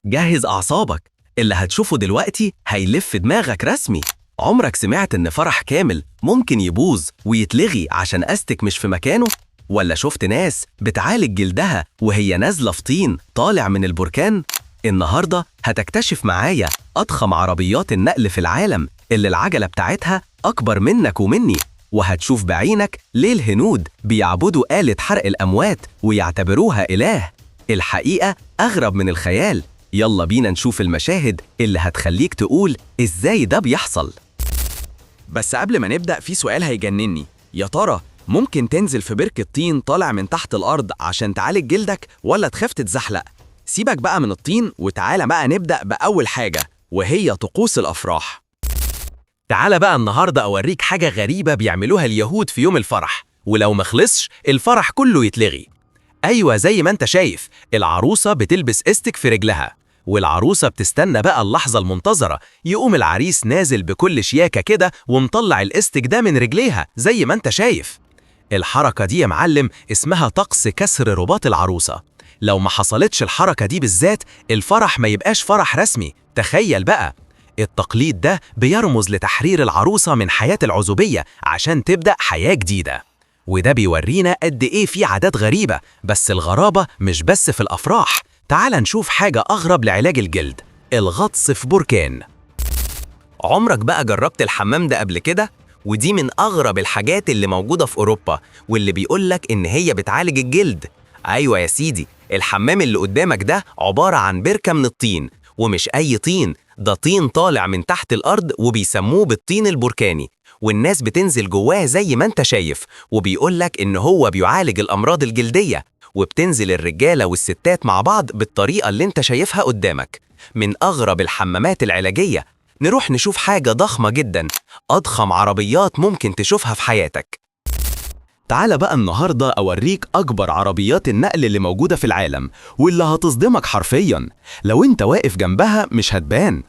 جهز أعصابك، اللي هتشوفه دلوقتي هيلف دماغك رسمي. عمرك سمعت إن فرح كامل ممكن يبوظ ويتلغي عشان أستك مش في مكانه؟ ولا شفت ناس بتعالج جلدها وهي نازلة في طين طالع من البركان؟ النهاردة هتكتشف معايا أضخم عربيات النقل في العالم اللي العجلة بتاعتها أكبر منك ومني، وهتشوف بعينك ليه الهنود بيعبدوا آلة حرق الأموات ويعتبروها إله. الحقيقة أغرب من الخيال. يلا بينا نشوف المشاهد اللي هتخليك تقول إزاي ده بيحصل. بس قبل ما نبدأ في سؤال هيجنني، يا ترى ممكن تنزل في بركة طين طالع من تحت الأرض عشان تعالج جلدك ولا تخاف تتزحلق؟ سيبك بقى من الطين وتعالى بقى نبدأ بأول حاجة وهي طقوس الأفراح. تعالى بقى النهاردة أوريك حاجة غريبة بيعملوها اليهود في يوم الفرح، ولو ما خلصش الفرح كله يتلغي. أيوة زي ما انت شايف، العروسة بتلبس استك في رجلها، والعروسة بتستنى بقى اللحظة المنتظرة، يقوم العريس نازل بكل شياكة كده ومطلع الاستك ده من رجليها زي ما انت شايف. الحركة دي يا معلم اسمها طقس كسر رباط العروسة. لو ما حصلتش الحركة دي بالذات الفرح ما يبقاش فرح رسمي. تخيل بقى، التقليد ده بيرمز لتحرير العروسة من حياة العزوبية عشان تبدأ حياة جديدة. وده بيورينا قد إيه في عادات غريبة، بس الغرابة مش بس في الأفراح. تعال نشوف حاجة أغرب لعلاج الجلد، الغطس في بركان. عمرك بقى جربت الحمام ده قبل كده؟ ودي من أغرب الحاجات اللي موجودة في أوروبا، واللي بيقولك إن هي بتعالج الجلد. أيوة يا سيدي، الحمام اللي قدامك ده عبارة عن بركة من الطين، ومش أي طين، ده طين طالع من تحت الأرض وبيسموه بالطين البركاني، والناس بتنزل جواه زي ما انت شايف، وبيقولك إن هو بيعالج الأمراض الجلدية، وبتنزل الرجالة والستات مع بعض بالطريقة اللي انت شايفها قدامك. من أغرب الحمامات العلاجية. نروح نشوف حاجة ضخمة جدا، أضخم عربيات ممكن تشوفها في حياتك. تعالى بقى النهاردة أوريك أكبر عربيات النقل اللي موجودة في العالم، واللي هتصدمك حرفياً لو انت واقف جنبها مش هتبان.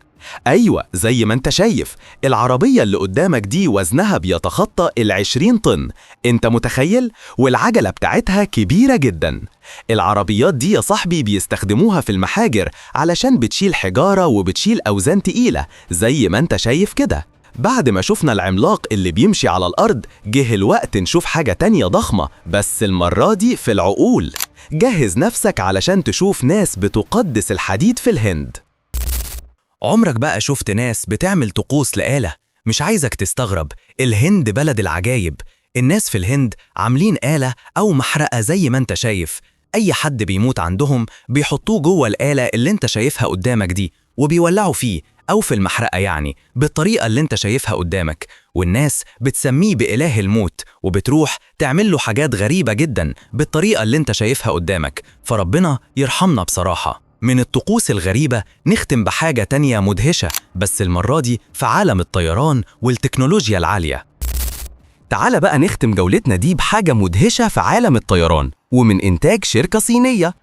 أيوة زي ما انت شايف، العربية اللي قدامك دي وزنها بيتخطى 20 طن، انت متخيل؟ والعجلة بتاعتها كبيرة جدا. العربيات دي يا صاحبي بيستخدموها في المحاجر علشان بتشيل حجارة وبتشيل أوزان تقيلة زي ما انت شايف كده. بعد ما شفنا العملاق اللي بيمشي على الأرض، جه الوقت نشوف حاجة تانية ضخمة، بس المرة دي في العقول. جهز نفسك علشان تشوف ناس بتقدس الحديد في الهند. عمرك بقى شفت ناس بتعمل طقوس لآلة؟ مش عايزك تستغرب، الهند بلد العجايب. الناس في الهند عاملين آلة أو محرقة زي ما انت شايف. أي حد بيموت عندهم بيحطوه جوه الآلة اللي انت شايفها قدامك دي، وبيولعوا فيه أو في المحرقة يعني بالطريقة اللي انت شايفها قدامك، والناس بتسميه بإله الموت، وبتروح تعمل له حاجات غريبة جدا بالطريقة اللي انت شايفها قدامك. فربنا يرحمنا بصراحة. من الطقوس الغريبة نختم بحاجة تانية مدهشة، بس المرة دي في عالم الطيران والتكنولوجيا العالية. تعال بقى نختم جولتنا دي بحاجة مدهشة في عالم الطيران، ومن إنتاج شركة صينية.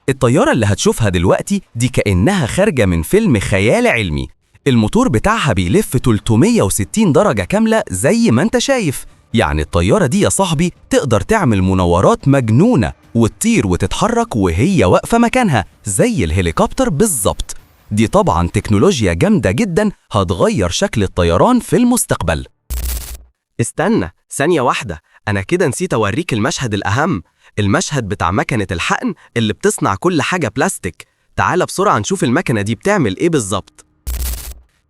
الطيارة اللي هتشوفها دلوقتي دي كأنها خارجة من فيلم خيال علمي. الموتور بتاعها بيلف 360 درجة كاملة زي ما انت شايف. يعني الطيارة دي يا صاحبي تقدر تعمل مناورات مجنونة وتطير وتتحرك وهي واقفة مكانها زي الهليكوبتر بالظبط. دي طبعا تكنولوجيا جامدة جدا هتغير شكل الطيران في المستقبل. استنى ثانية واحدة، أنا كده نسيت أوريك المشهد الأهم، المشهد بتاع مكنة الحقن اللي بتصنع كل حاجة بلاستيك. تعال بسرعة نشوف المكنة دي بتعمل إيه بالظبط.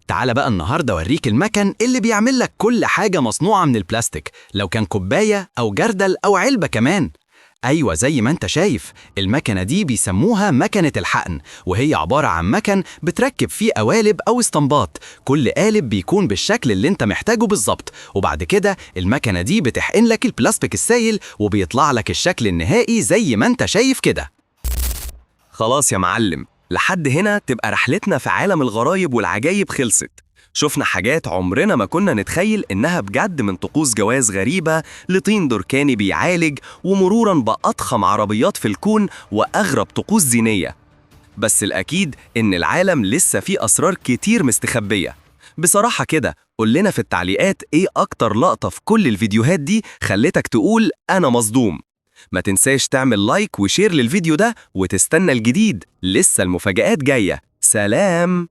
تعال بقى النهاردة أوريك المكن اللي بيعمل لك كل حاجة مصنوعة من البلاستيك، لو كان كوباية أو جردل أو علبة كمان. أيوة زي ما انت شايف، المكنة دي بيسموها مكنة الحقن، وهي عبارة عن مكن بتركب فيه قوالب أو اسطمبات، كل قالب بيكون بالشكل اللي انت محتاجه بالظبط، وبعد كده المكنة دي بتحقن لك البلاستيك السايل وبيطلع لك الشكل النهائي زي ما انت شايف كده. خلاص يا معلم، لحد هنا تبقى رحلتنا في عالم الغرايب والعجايب خلصت. شفنا حاجات عمرنا ما كنا نتخيل إنها بجد، من طقوس جواز غريبة لطين بركاني بيعالج، ومرورا بأضخم عربيات في الكون وأغرب طقوس دينية. بس الأكيد إن العالم لسه فيه أسرار كتير مستخبية. بصراحة كده قول لنا في التعليقات إيه أكتر لقطة في كل الفيديوهات دي خلتك تقول أنا مصدوم. ما تنساش تعمل like و share للفيديو ده وتستنى الجديد، لسه المفاجآت جاية. سلام.